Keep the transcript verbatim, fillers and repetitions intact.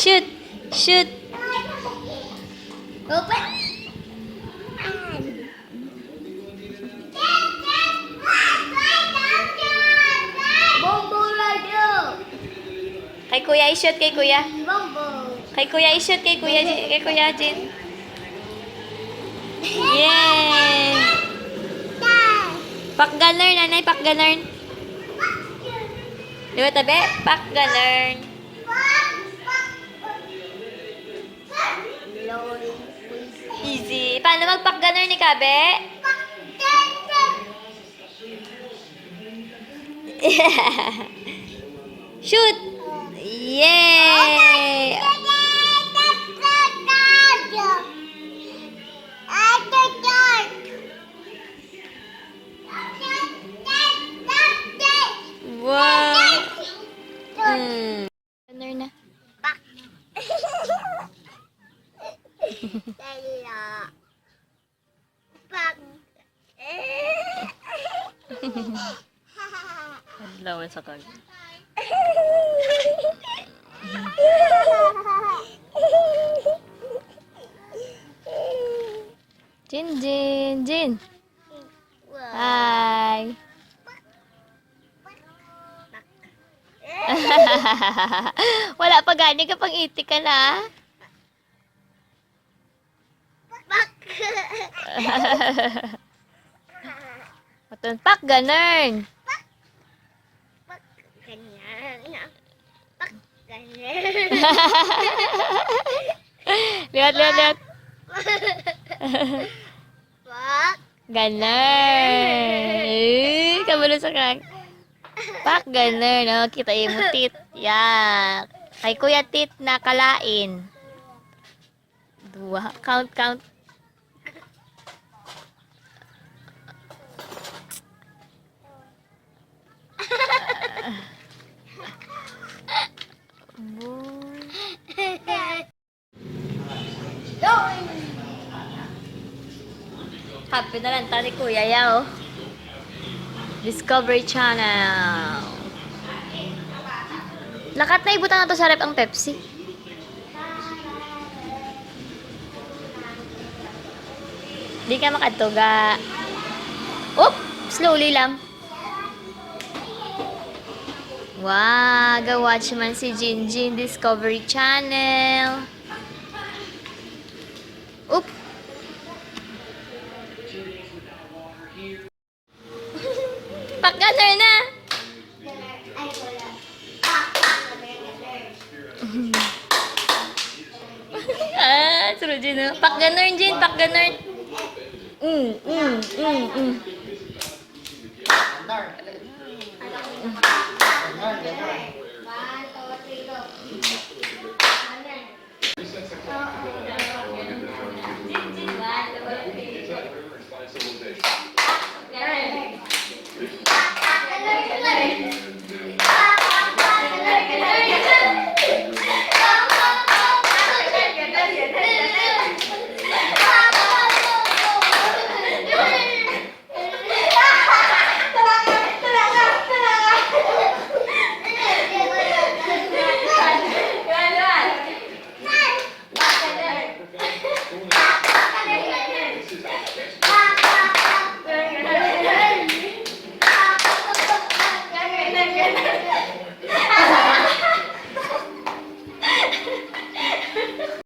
Shoot! Shoot! Kay Kuya, i-shoot kay Kuya. Kay Kuya, i-shoot kay Kuya, Ji-, kay Kuya Jin. Yay! Pak ganern, nanay, pak ganern. Di ba, tabi? Pak ganern. Easy. Paano magpak ganern ni Kabe? Shoot! Yay! Wow! Mm. Ganun na. Pak. Dala. Pak. Adlaw sa kag. Jin, Jin, Jin. Hi. Wala pa gani ka pang itik ka na. Pak. Atun, pak ganern. Pak ganern. Pak ganern. Liwat, liwat, liwat. Pak. Ganern. Eh, kabalo sa kag. Pak ganern, no? Kita imo tit. Yak. Kay Kuya Tit na kalain. Duha. Count, count. Boy. Happy na lang ta ni Kuya, yaw. Discovery Channel. Lakat na, ibutang nato sa ref ang Pepsi. Di ka makadtuga. Oop! Slowly lang. Wow, ga-watch man si Jinjin Discovery Channel. Oop! Pak ganern na! Ah, sunod, Jin, oh. Pak ganern, Jin, pak ganern. Mm, mm, mm, mm.